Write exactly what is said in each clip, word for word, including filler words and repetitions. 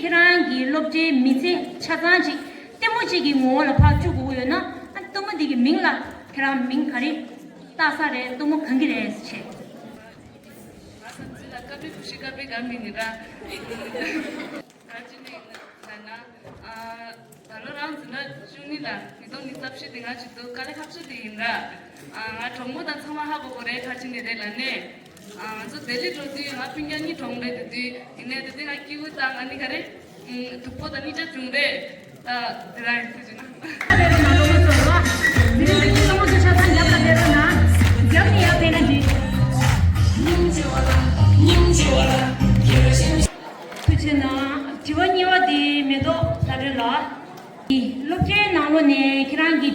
ཁྱེད་རང་གི་སློབ་གྲྭའི་མི་ཚེ་ཆ་ཚང་ཅིག་ལྟད་མོ་གཅིག་གི་ངོ་བོ་ལ་ཕར་བཅུག་དགོས་ཀྱི་ཡོད་ན། ཨ་ལྟད་མོ་འདི་གི་མིང་ལ་ཁྱེད་རང་མིང་ག་རེ་བཏགས་ས་རེད། ལྟད་མོ་གང་གི་རེད་ཟེར་བྱས། ང་བསམ་ཚུལ་ལ་ཀ་པེ་བུ་ཤི་ཀ་པེ་ག་མི་ནི་ར། ག་ཅི་ནི་ལ་ན། ཨ་ད་ལོ་རང་འཛིན་གྲྭ་བཅུ་གཉིས་ལ་ཉིས་སྟོང་ཉི་ཤུ་རྩ་བཞི་དེ་ང་ཆུ་ཚོད་དཀའ་ལས་ཁག་ཆེ་དེ་ཡིན་ར། ཨ་ང་གྲོགས་མོ་དང་ཚང་མ་ཧ་གོ་གོ་རེད། ག་ཅི་ནི་རེད་ལ་ནས། ང་ཚོ་ལྡི་ལི་འགྲོ་དུས་ང་སྤུན་ཀྱག་གཉིས་གྲོངས་རེད། དེ་དུས་ཡིན་ནའི་དེ་དུས་ང་སྐྱིད་པོ་དང་ཨ་ནི་ག་རེ། སྡུག་པོ་དང་གཉིས་ཆ་བྱུང་རེད། ད་དེ་རང་ཡིན་ཐུགས་རྗེ་གནང་། ཐུགས་རྗེ་གནང་། དྲི་བ་གཉིས་པ་དེ་མེ་ཏོག་ལྷ་སྒྲོན་ལགས། སློབ་གྲྭའི་ནང་ལོགས་ནས་ཁྱེད་རང་གི་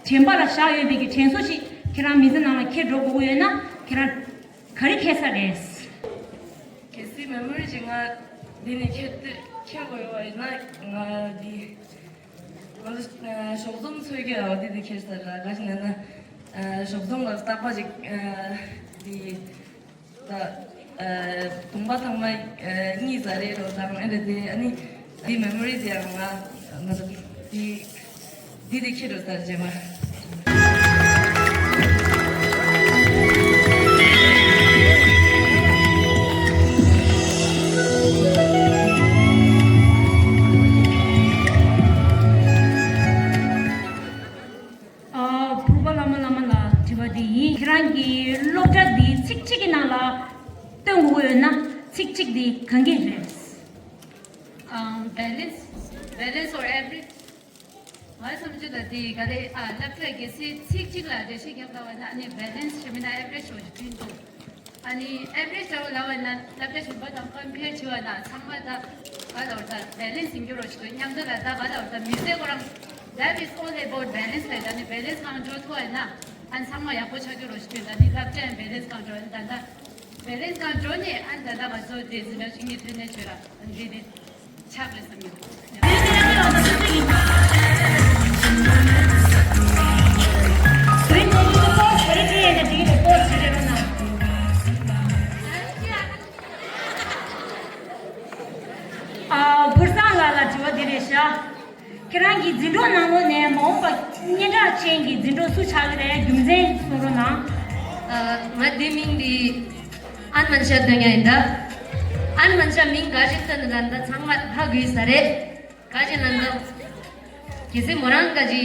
དྲན་པ་ལ་བཞག་ཡོད་པའི་གི་དྲན་གསོ་ཞིག་ཁྱེད་རང་མི་ཚེ་ནང་ལ་འཁྱེར་འགྲོ་དགོས་ཀྱི་ཡོད་ན། ཁྱེད་རང་ག་རེ་འཁྱེར་ས་རེད། གལ་སྲིད་མེ་མོ་རི་ཅིག་ང་འདི་ནས་འཁྱེར་ཏེ་འཁྱེར་དགོས་ཡོད་པ་ཡིན་ན། ང་འདི་ང་ཚོ་ཨ་ཞོགས་ལྗོངས་འཚོལ་གྱི་ཡོད་པ་འདི་ནས་འཁྱེར་ས་རེད། ག་ཅི་ན་ན་ཨ་ཞོགས་ལྗོངས་ལ་རྟག་པར་ཅིག་ཨ་འདི་ད་ཨ་དུང་པ་ཐང་མ་ཨ་གཉིས་ཟ་རེད་རོ། དང་ཨ་རེ་དེ་ཨ་ནི་འདི་མེ་མོ་རི་དེ་ཡང་ང་ང་ཚོ་འདི། འདི་དེ་ཁྱེད་རོ་ལྟར་རྗེས་མ། ཨ་ཕུར་པ་བླ་མ་བླ་མ་ལ་དྲི་བ་དེ་ཡིན། ཁྱེད་རང་གི་སློབ་གྲྭ་འདིའི་ཚིག་གཅིག་གི་ནང་ལ་སྟོན་དགོས་ཀྱི་ཡོད་ན། ཚིག་གཅིག་དེ་གང་གི་རེད། ཨམ་balance, balance or average. ང་བསམ་ཚུལ་ལ་དེ་ག་རེ། ཨ་སློབ་གྲྭ་གལ་སྲིད་ཚིག་གཅིག་ལ་འགྲེལ་བཤད་རྒྱབ་དགོས་པ་ན། ཨ་ནི་balance བྱས་མིན་ན་average འོ་ཅིག་བསྐྲུན་འདུག་ཨ་ནི་average འདྲ་བོ་ལབ་པ་ན་སློབ་གྲྭ་གཞན་པ་དང་compare བྱས་པ་ན་ཚང་མ་ད་ག་ལ་བར་ད་balance ཡིན་རྒྱུ་རོ་ཞིག་འདུག་མཉམ་དུ་ལ་ད་ག་ལ་བར་ད་མི་ཚེ་ཁོ་རང་life is all about balance རེད། ད་ནི་balance གང་འཇོག་ཐུབ་པ་ཡིན་ན་ཨ་ནི་ཚང་མ་ཡག་པོ་ཆགས་རྒྱུ་རོ་ཞིག་འདུག་ད་ནི་སློབ་གྲྭ་ཡང་balance གང་འཇོག་ད་ད་balance གང་འཇོག་ནས་ཨ་ནི་ད་ད་ང་ཚོ་དེ་འཛིན་གྲྭ་བཅུ་གཉིས་ཐོན་ནས་བྱོས་ར། འདི་དེ་ཆགས་རེད་བསམ་གྱི་འདུག་ཨ་ཕུར་སང་ལགས་ལ་དྲི་བ་འདི་རེད་ཤག་ཁྱེད་རང་གི་འཛིན་གྲོགས་ནང་ལོགས་ནས་མ་འོངས་པ་སྙན་གྲགས་ཅན་གྱི་འཛིན་གྲོགས་སུ་ཆགས་ཀྱི་རེད། རྒྱུ་མཚན་གསུང་རོགས་གནང་། ཨ་ང་འདི་མིང་འདི་ཨན་མན་ཤ་སྟོན་ཡ་ཡིན་ད། ཨན་མན་ཤ་མིང་ག་ཞིག་སྟོན་ན་ད་ཚང་མ་ཧ་གོ་ས་རེད། ག་ཅི་ན་ད། གལ་སྲིད་མོ་རང་ག་ཅི་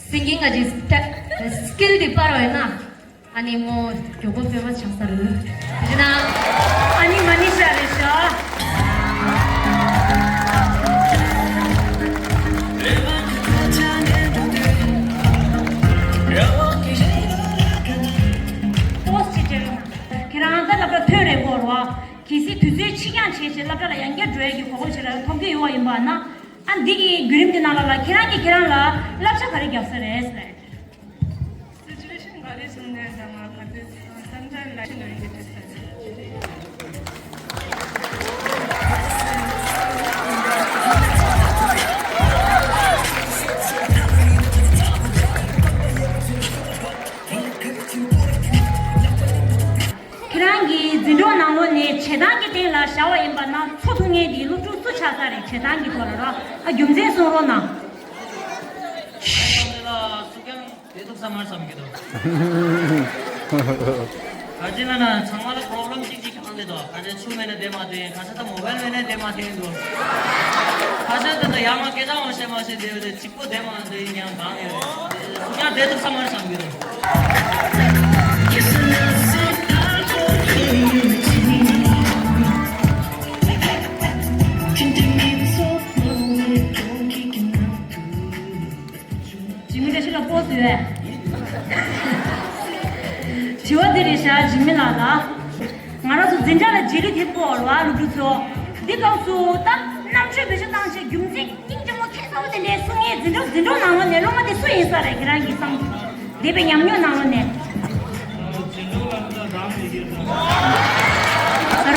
སིང་གིང་ག་ཅི་སི་ཀིལ་དེ་སྤར་བ་ཡིན་ན། ཨ་ནི་མོ་མགྱོགས་པོ་སྤེལ་བ་ཆགས་ས་རེད། དེ་ན་ཨ་ནི་མ་ནི་ཤ་རེད་ཤག་པོ་སི་ཊི་བྱས་ན། ཁྱེད་རང་ད་སློབ་གྲྭ་ཐོན་རེ་འགོར་བ། གལ་སྲིད་དུས་ཚོད་ཕྱི་འགྱངས་བྱས་བྱས་སློབ་གྲྭ་ལ་ཡང་བསྐྱར་འགྲོ་ཡ་གི་གོ་སྐབས་ཞིག་རང་ཐོབ་ཀྱི་ཡོད་པ་ཡིན་པ་ན། ཨ་འདི་གི་བརྒྱུད་རིམ་གྱི་ནང་ལ་ལ་ཁྱེད་རང་གིས་ཁྱེད་རང་ལ་བསླབ་བྱ་ག་རེ་བརྒྱབ་ས་རེད་ཟེར། སི་ཅུ་ཨེ་ཤན་ག་རེ་བྱུང་ནས་ད་ང་ག་ཚོད་སེམས་ཁྲལ་ལ་ཤི་ནོ་ཡིན་གྱི་དྲིས་ས་རེད། ཁྱེད་རང་གི་འཛིན་གྲོགས་ནང་ལོགས་ནས་བྱེད་སྟངས་ཀྱི་སྟེང་ལ་བཞག་པ་ཡིན་པ་ན་འཚོ་ཐུབ་མཁན་དེ་སློབ་ཕྲུག་སུ་ཆགས་ས་རེད། བྱེད་སྟངས་ཀྱི་ཐོག་ལ་རོ། ཨ་རྒྱུ་མཚན་གསུང་རོགས་གནང་། དེ་ཐུག་ས་མར་བསམ་གྱི་འདུག་ག་ཅི་ན་ན་ཚང་མ་ལ་པོ་རོབ་ལེམ་གཅིག་གཅིག་ཨང་དེ་དོ། ག་ཅི་ཆུ་མེད་ན་དེ་མ་དེ། ག་ཅི་ད་མོ་བལ་མེད་ན་དེ་མ་དེ་འདུག་ག་ཅི་ད་ད་ཡ་མ་སྐད་གྲགས་མ་བཤད་མ་བཤད་དེ་བ་དེ་གཅིག་པོ་དེ་མ་དེ་ཡང་གང་ཡོད། ཡང་དེ་ཐུག་ས་མར་བསམ་གྱི་འདུག་འཇིགས་མེད་བཀྲ་ཤིས་ལ་སྤོབས་ཡོད། དྲི་བ་འདི་རེད་ཤག་འཇིགས་མེད་ལགས་ལ། ང་རང་ཚོ་འཛིན་གྲྭ་ལ་རྗེས་ལུས་ཐེབས་དགོས་རེད་བ་སློབ་ཕྲུག་ཚོ། འདི་སྐབས་སུ་ད་རྣམ་དཔྱོད་བེད་སྤྱོད་བཏང་བྱས་རྒྱུ་མཚན་སྙིང་རྗེ་མོ་ཁྱད་མཚར་པོ་དེ་འདྲའི་གསུང་མཁན་འཛིན་གྲོགས་འཛིན་གྲོགས་ནང་ལོགས་ནས་སློབ་མ་དེ་སུ་ཡིན་ས་རེད། ཁྱེད་རང་གིས་བསམ་བསྡད་པའི་ཉམས་མྱོང་ནང་ལོགས་ནས།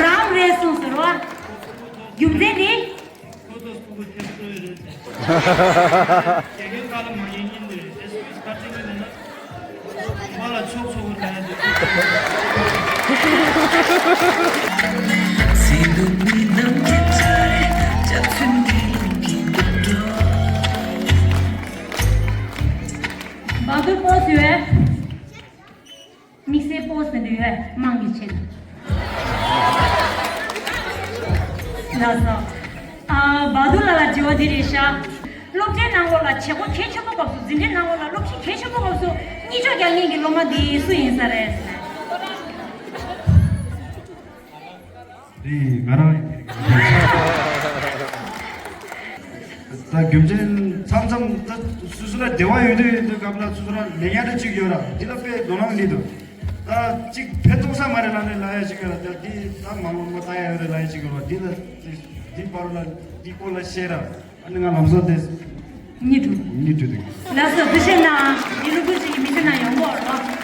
རང་རེད་གསུངས་ཟེར་བ། རྒྱུ་མཚན་དེ། ཁོ་ཚོ་སྤུ་གུ་ཐེབས་སྲོལ་རེད། དགེ་རྒན་ཁ་ལ་མ་ཉན་ཉན་འདི་རེད། ཨེ་སི་པི་ཁ་ཅིག་གི་ནས་ན། ང་ལ་ཆོག་ཆོག་གི་ལན་འདི། ཨ། བ་དུ་ལ་ལ་དྲི་བ་འདི་རེད་ཤག་སློབ་གྲྭའི་ནང་ལོགས་ལ་བྱེད་སྒོ་གལ་ཆེན་པོ་སྐབས་སུ། འཛིན་གྲྭའི་ནང་ལོགས་ལ་སློབ་གཞི་གལ་ཆེན་པོ་སྐབས་སུ་གཉིད་ཆོག་རྒྱག་མཁན་གྱི་སློབ་མ་འདི་སུ་ཡིན་ས་རེད། འདི་ང་རང་ཡིན། ད་རྒྱུ་མཚན་མཚམས་མཚམས་ད་སོ་སོ་ལ་བདེ་བ་ཡོད་དུས་ཡོད་དུས་སྐབས་ལ་སོ་སོ་རང་ལས་ཉག་དེ་གཅིག་ཡོད་ར། འདི་ལ་དཔེ་དོ་སྣང་མི་འདུག་ད་གཅིག་ཕན་ཐོགས་ས་མ་རེད་ལབ་ནས་ལབ་ཡ་ཞིག་ཡོད་ར། ད་འདི་ད་མ་མ་ལྟ་ཡ་ཡོད་རེད་ལབ་ཡ་ཞིག་ཡོད་ར། འདི་ལ་འདི་བར་ལ་འདི་སྐོར་ལ་བཤད་ར། ཨ་ནི་ང་ལམ་སང་དེ་གཉིད་ཁུག་གཉིད་ཁུག་འདུག་ལགས་སོ། དེ་བྱས་ན་འདི་ལུ་གུ་ཞིག་གི་མི་ཚེ་ནང་ཡོང་གོ་རོགས།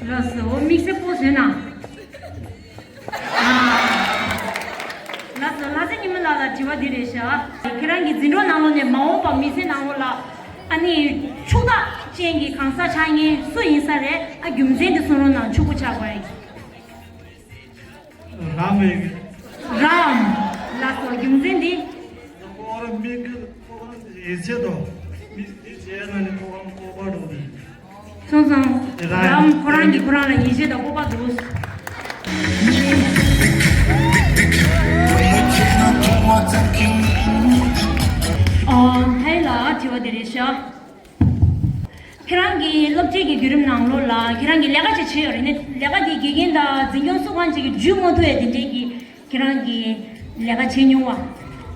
ལགས་སོ། དམིགས་བསལ་པོ་བཟོས་ན། ལགས་སོ། ལྷ་རྩེ་ཉི་མ་ལགས་ལ་དྲི་བ་འདི་རེད་ཤག་ཁྱེད་རང་གི་འཛིན་གྲོགས་ནང་ལོགས་ནས་མ་འོངས་པ་མི་ཚེ་ནང་ལོགས་ལ་ཨ་ནི་ཕྱུག་བདག་ཅན་གྱི་གང་ཟག་ཆགས་མཁན་སུ་ཡིན་ས་རེད། ཨ། རྒྱུ་མཚན་དེ་གསུང་རོགས་གནང་། ཕྱུག་པོ་ཆགས་དགོས་ཡིན། རམ་ཡིན། རམ། ལགས་སོ། རྒྱུ་མཚན་འདི། ཁོ་རང་མི་གི་ཁོ་རང་ཡིད་ཆེས་དང་མི་ཡིད་ཆེས་ན་ནི་ཁོ་རང་སྤོབས་པ་འགྲོ་དེ། སོང་ཙང་རམ་ཁོ་རང་གིས་ཁོ་རང་ལ་ཡིད་ཆེས་དང་སྤོབས་པ་འདུག་ཨོ། ཐའི་ལ་དྲི་བ་དེ་རེད་ཤག་ཁྱེད་རང་གི་སློབ་གྲྭའི་གི་བརྒྱུད་རིམ་ནང་ལོགས་ལ་ཁྱེད་རང་གིས་ལས་ཀ་ཅིག་བྱས་ཡོད་རེད་ནི། ལས་ཀ་དེ་དགེ་རྒན་དང་འཛིན་སྐྱོང་སུ་གང་ཅིག་གིས་ཇུས་མ་ཐུབ་ཡ་དེ་འདྲས་ཀྱི་ཁྱེད་རང་གིས་ལས་ཀ་བྱས་མྱོང་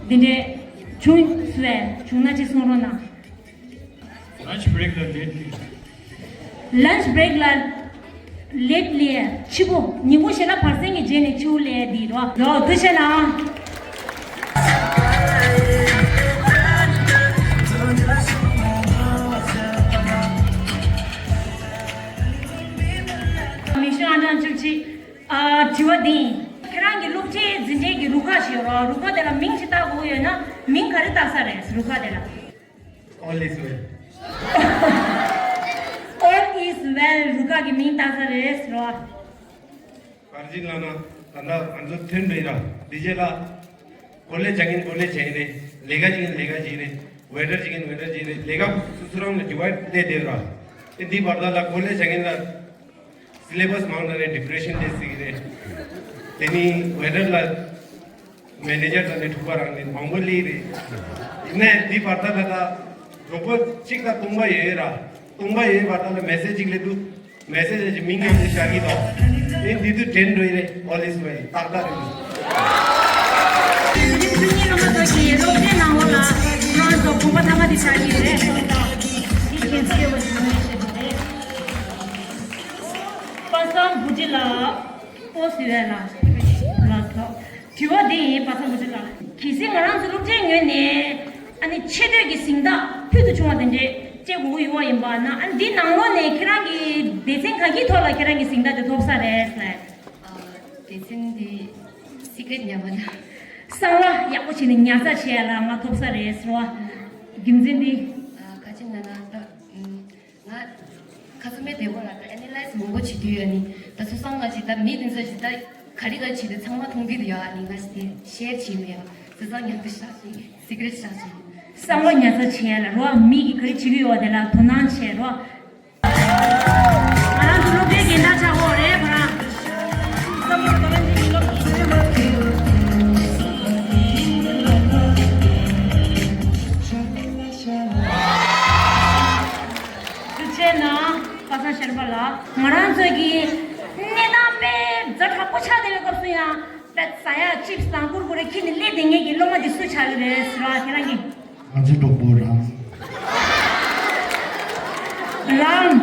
བ་དེ་འདྲས་བྱུང་སོང་བས། བྱུང་ན་ཅིག་གསུང་རོགས་གནང་། Lunch break ལ་late ལས། Lunch break ལ་late ལས། ཕྱི་པོ་ཉིན་གུང་ཞལ་ལག་བར་གསེང་གི་རྗེས་ནས་ཕྱི་པོ་ལས་འདི་རོ། རོ་དུ་ཆེ་ན། མི་ཤོ་ཨ་ནང་བཅུ་གཅིག་ཨ། དྲི་བ་འདི་ཡིན། ཁྱེད་རང་གི་སློབ་གྲྭའི་འཛིན་གྲྭའི་གི་རུ་ཁག་ཞིག་ཡོད་རོ། རུ་ཁག་དེ་ལ་མིང་ཞིག་བཏགས་དགོས་ཡོད་ན་མིང་ག་རེ་བཏགས་ས་རེད། རུ་ཁག་དེ་ལ། All is well. All is well རུ་ཁག་གི་མིང་བཏགས་ས་རེད་རོ། བར་ཇི་ལ་ན་ད་ལྟ་ང་ཚོ་ཐོན་པའི་ར་དི་ཇེ་ལ་གོ་ལེ་ཇ་གིན་གོ་ལེ་ཇ་ཡིན་རེད། ལས་ཀ་ཇི་གིན་ལས་ཀ་ཇི་རེད། ཝེ་ཏར་ཇི་གིན་ཝེ་ཏར་ཇི་རེད། ལས་ཀ་སུ་སུ་རང་ལ་ཇི་བ་ལས་དེ་ར། དེ་འདི་བར་ད་ལ་གོ་ལེ་ཇ་གིན་ལ་སི་ལེ་བས་མང་ན་རེད། ཌི་པི་རེ་ཤན་ལས་སི་གི་རེད། དེ་ནི་ཝེ་ཏར་ལ་མེ་ནེ་ཇར་དང་ནི་ཐུག་པ་རང་ནི་མང་པོ་ལས་རེད། ཡིན་ནའི་འདི་བར་ད་ལ་ད་རོགས་པ་གཅིག་ལ་སྟོང་པ་ཡོད་ར། སྟོང་པ་ཡོད་བར་ད་ལ་མེ་སེ་ཇི་གཅིག་ལས་འདུག་མེ་སེ་ཇི་མིང་ཡང་དུ་ཤར་གྱི་དོག་ཨེ་འདི་དུས་དྲན་རོས་རེད། ཨོ་ལིས་བའི་ཏག་ཏག་རེད། ཁྱེད་རང་ཚོ་གོམ་པ་ཐ་མ་དེ་ཆགས་ཀྱི་རེད། དེ་ཁྱེད་ཚོ་ཡོད་པ་ཞིག་ཡོད་ཞེས་པ་རེད། པ་སངས་བུ་ཅི་ལ་ཨོ་སི་ཝེ་ལ་ལ་ཐོག་དྲི་བ་འདི་ཡིན། པ་སངས་བུ་ཅི་ལ། གལ་སྲིད་ང་རང་ཚོ་སློབ་གྲྭའི་ངོས་ནས་ཨ་ནི་ཆེ་བསྟོད་ཀྱི་གཟེངས་རྟགས་ཕུལ་དུ་བྱུང་བ་དེ་འདྲས་སྤྲད་དགོས་ཀྱི་ཡོད་པ་ཡིན་པ་ན། ཨ་ནི་འདི་ནང་ལོགས་ནས་ཁྱེད་རང་གི་སྡེ་ཚན་ག་གི་ཐོག་ལ་ཁྱེད་རང་གི་གཟེངས་རྟགས་དེ་ཐོབ་ས་རེད་ཟེར། ཨ། སྡེ་ཚན་འདི་སི་ཀི་རེཊ་ཉར་བ་ན། གསང་བ་ཡག་པོ་བྱས་ནས་ཉར་ཚགས་བྱས་ལ་ང་ཐོབ་ས་རེད་ཟེར་བ། རྒྱུ་མཚན་འདི། ཨ། ག་ཅི་ན་ན་ད། ང་ཁ་སུ་མེད་དེ་བོ་ལ་ད་ཨེ་ནི་ལའི་སི་མང་པོ་བྱེད་དུས་ཡོད་ནི། ད་སོ་སང་ང་ཅི་ད་མི་དེ་ཚོ་ཅི་ད་ག་རི་ག་བྱེད་དུས་ཚང་མ་མཐོང་གི་དུ་ཡོད། ཨ་ནི་ང་ཅི་དེ་ཤེར་བྱེད་མི་ཡོད། སོ་སང་ཉར་དུ་བཞག་ཅིག་སི་ཀི་རེཊ་བཞག་ཅིག་གསང་བ་ཉར་ཚགས་བྱེད་ཡ་ལ་རོ། མི་གི་ག་རི་བྱེད་ཀྱི་ཡོད་དེ་ལ་དོ་སྣང་བྱེད་རོ། ང་རང་ཚོ་སློབ་གྲྭའི་རྒན་བདག་ཆགས་འོ་རེད་ཁོ་རང་། བསམ་བློ་གཏོང་རིན་ཆེན་གྱི་སློབ་གྲྭའི་རྒན་བདག་ཆགས། དུ་བྱས་ན་པ་སངས་ཤར་པ་ལགས། ང་རང་ཚོ་གི་གནས་སྟངས་དཔེ་ཛ་དྲག་པོ་ཆགས་བསྡད་པའི་སྐབས་སུ་ཡང་དཔེ་ཟ་ཡ་ཅིབ་སི་དང་ཀུར་ཀུ་རེ་ཁྱེར་ནས་སླེབས་བསྡད་མཁན་གྱི་སློབ་མ་འདི་སུ་ཆགས་ཀྱི་རེད་ཟེར་བ་ཁྱེད་རང་གིས། ང་ཚོའི་གྲོགས་པོ་རང་། རང་།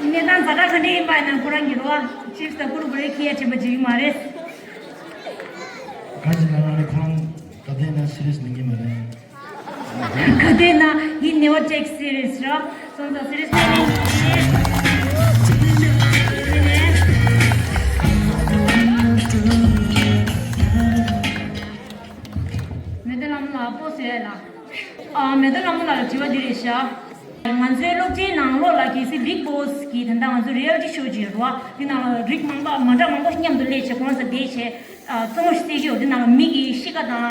གནས་སྟངས་ཛ་དྲག་ག་འདྲ་ཡིན་པ་ཡིན་ན་ཁོ་རང་གི་རོ། ཅིབ་སི་དང་ཀུར་ཀུ་རེ་ཁྱེར་ཡ་དྲན་པ་བྱེད་ཀྱི་མ་རེད། ག་ཅི་ལ་ང་ནི་ཁོ་རང་ད་ལྟའི་ན་སི་རི་ཡས་ནི་ངེས་མ་རེད། ག་དེ་ན་he never take serious ར། སོང་ཙང་སི་རི་ཡས་ནི་ངེས་མ་རེད། མེ་ཏོག་ལྷ་མོ་ལགས་པོ་སི་ཡ་ལ། ཨ། མེ་ཏོག་ལྷ་མོ་ལགས་ལ་དྲི་བ་འདི་རེད་ཤག་ང་ཚོའི་སློབ་གྲྭའི་ནང་ལོགས་ལ་གལ་སྲིད་Bigg Boss གི་ད་ལྟ་ང་ཚོ་རི་ཡལ་ཊི་ཤོ་ཅིག་ཡོད་རེད་བ། དེ་ནང་ལ་རིགས་མང་པ་མ་འདྲ་མང་པོ་ཞིག་མཉམ་དུ་སླེབས་བྱས་ཁོང་ཚོ་བསྡད་བྱས། ཨ། རྩེད་མོ་ཞིག་རྩེ་གི་ཡོད། དེ་ནང་ལ་མི་གི་གཤིས་ཀ་དང་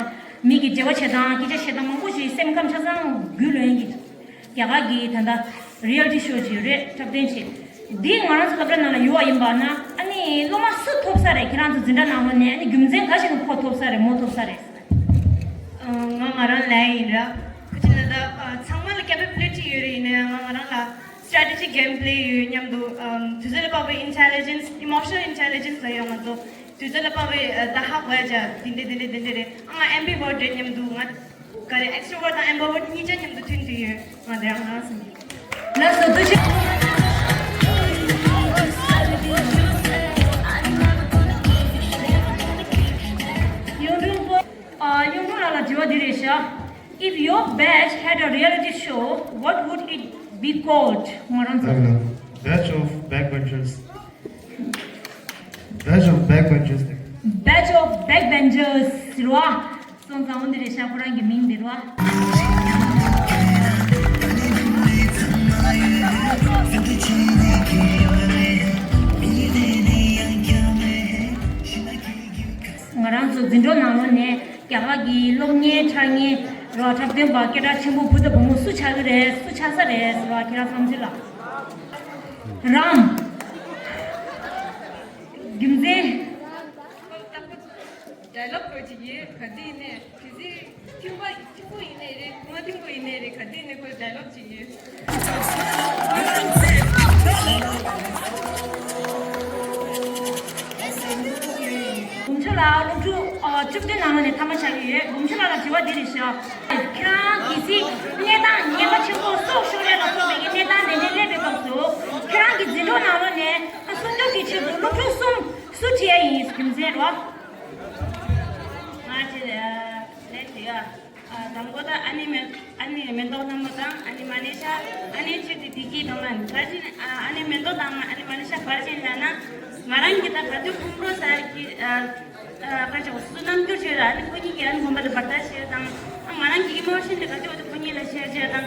མི་གི་འབྲེལ་བ་བྱེད་སྟངས་སྐད་ཆ་བཤད་སྟངས་མང་པོ་ཞིག་སེམས་ཁམས་ཆ་ཚང་རྒྱུས་ལོན་གྱི། རྒྱ་གར་གྱི་ད་ལྟ་རི་ཡལ་ཊི་ཤོ་ཅིག་ཡོད་རེད། འཁྲབ་སྟོན་ཅིག་འདི་ང་རང་ཚོ་སློབ་གྲྭ་ནང་ལ་ཡོད་པ་ཡིན་པ་ན། ཨ་ནི་སློབ་མ་སུ་ཐོབ་ས་རེད། ཁྱེད་རང་ཚོ་འཛིན་གྲྭ་ནང་ལོགས་ནས་ཨ་ནི་རྒྱུ་མཚན་ག་ཞིག་ནས་ཁོ་ཐོབ་ས་རེད། མོ་ཐོབ་ས་རེད། ང་ང་རང་ལ་ཡིན་ར། ཁོ་ཅི་ལ་ད་ཚང་མ་ལ་ཀེ་པེ་བི་ལི་ཊི་ཡོད་རེད། ཡིན་ན་ཡང་ང་ང་རང་ལ་སི་ཊེ་ཊི་ཇིག་གེམ་པི་ལེ་ཡོད་མཉམ་དུ། དུས་ཚོད་ལ་དཔག་པའི་ཨིན་ཊེ་ལི་ཇེན་སི། ཨི་མོ་ཤི་ནལ་ཨིན་ཊེ་ལི་ཇེན་སི་ལ་ཡོད། ང་ཚོ་དུས་ཚོད་ལ་དཔག་པའི་ད་ཧ་གོ་ཡ་ཅག་དེ་འདྲ་དེ་འདྲ་དེ་འདྲ་རེད། ང་ཨེམ་བི་ཝར་ཊི་རེད། མཉམ་དུ་ང་ག་རེ་ཨེག་སི་ཊོ་ཝར་ཊི་དང་ཨེམ་བི་ཝར་ཊི་གཉིས་ཆ་མཉམ་དུ་མཐུན་དུ་ཡོད། ང་དེ་རང་ང་རང་སེམས་ཀྱི། ལགས་སོ། ཐུགས་རྗེ་ཆེ། ཡོང་ཁུངས་པོ། ཨ། གཡུང་དྲུང་ལགས་ལ་དྲི་བ་འདི་རེད་ཤག If your batch had a reality show, what would it be called? ང་རང་ཚོ། Batch of Backbenchers. Batch of Backbenchers. Batch of Backbenchers ཟེར་བ། སོང་ཙང་འོ་འདི་རེད་ཤག་ཁོ་རང་གི་མིང་འདི་རེད་བ། ང་རང་ཚོ་འཛིན་གྲོགས་ནང་ལོགས་ནས་རྒྱ་གར་གྱི་སློབ་གཉེར་འཆར་ཉེན་རོ་འཁྲབ་སྟོན་པ་སྐད་གྲགས་ཆེན་པོ་བུ་དང་བུ་མོ་སུ་ཆགས་ཀྱི་རེད། སུ་ཆགས་ས་རེད་ཟེར་བ་ཁྱེད་རང་བསམ་ཚུལ་ལ། རང་རྒྱུ་མཚན། ཌའི་ལོག་ཁོ་ཅིག་ཡིན། ག་དུས་ནས་དུས་ཚོད་ཐིམ་པ་ཐིམ་པོ་ཡིན་ནའི་རེད། ཁོ་མ་ཐིམ་པོ་ཡིན་ནའི་རེད། ག་དུས་ནས་ཁོ་ཌའི་ལོག་ཅིག་ཡིན། སྒོམ་ཆུ་ལགས་སློབ་ཕྲུག་ཨ་བཅུ་བདུན་ནང་ལོགས་ནས་ཐ་མ་ཆགས་ཀྱི་ཡོད། སྒོམ་ཆུ་ལགས་ལ་དྲི་བ་འདི་རེད་ཤག་ཁྱེད་རང་གལ་སྲིད་གནས་སྟངས་ངན་པ་ཆེན་པོ་སྲོག་ཤོར་ཡ་ལ་སོགས་པའི་གནས་སྟངས་དེ་འདྲ་སླེབས་པའི་སྐབས་སུ། ཁྱེད་རང་གི་འཛིན་གྲོགས་ནང་ལོགས་ནས་ཨ་སྲུང་སྐྱོབ་ཀྱི་ཆེད་དུ་སློབ་ཕྲུག་གསུམ་སུ་ཁྲིད་ཡ་ཡིན། རྒྱུ་མཚན་རོ། ང་ཁྲིད་ཡ་ལན་དེ་ཡ། ཨ་དང་པོ་ད་ཨ་ནེ་མེ་ཨ་ནེ་མེ་ཏོག་ལྷ་མོ་དང་ཨ་ནེ་མ་ནེ་ཤ། ཨ་ནེ་ཁྱེད་དེ་དེ་གི་དང་མ་ག་ཅི་ཨ་ནེ་མེ་ཏོག་དང་ཨ་ནེ་མ་ནེ་ཤ་ག་ཅི་ལ་ན། ང་རང་གི་ད་ག་དུས་ཁོང་ཁྲོ་ཟ་གི་ཨ་ཨ་ག་ཅི་སུ་རྣམ་འགྱུར་བྱོས་ར། ཨ་ནེ་ཁོ་གཉིས་ཀྱི་ཨ་ནེ་དགོན་པ་དེ་བར་ཐག་བྱས་དང་། ཨ་ང་རང་གི་ཨི་མོ་ཤན་དེ་ག་དུས་འོ་དེ་ཁོ་གཉིས་ལ་ཤེར་བྱས་དང་།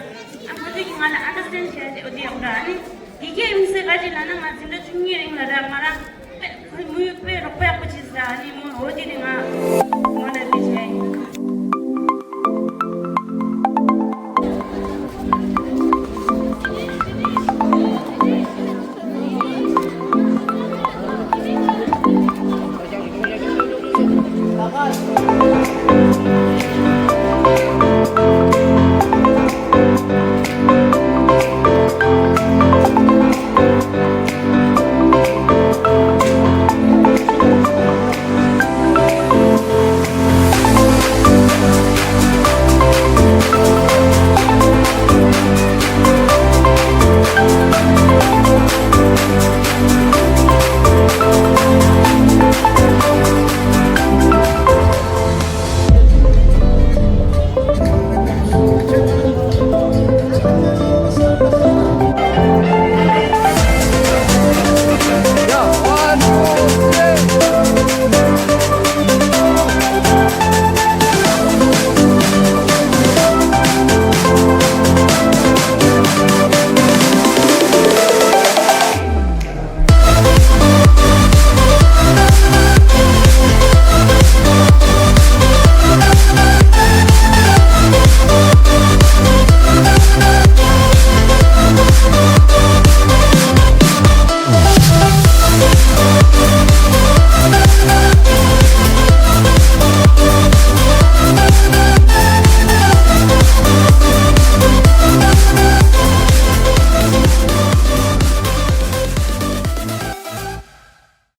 ཨ་ཁོ་ཚོ་གི་ང་ལ་ཨན་ཌར་སི་ཊེན་ཌི་བྱས་ཏེ་འོ་དེ་ཡོང་ར། ཨ་ནེ་དེ་གི་ཡིན་སེ་ག་ཅི་ལ་ན་ང་འཛིན་གྲྭ་བཅུ་གཉིས་རིང་ལ་ར་ང་རང་དཔེ་ཁོ་མོའི་དཔེ་རོགས་པ་ཡག་པོ་བྱས་ཟ། ཨ་ནེ་མོ་འོ་དེ་ནི་ང་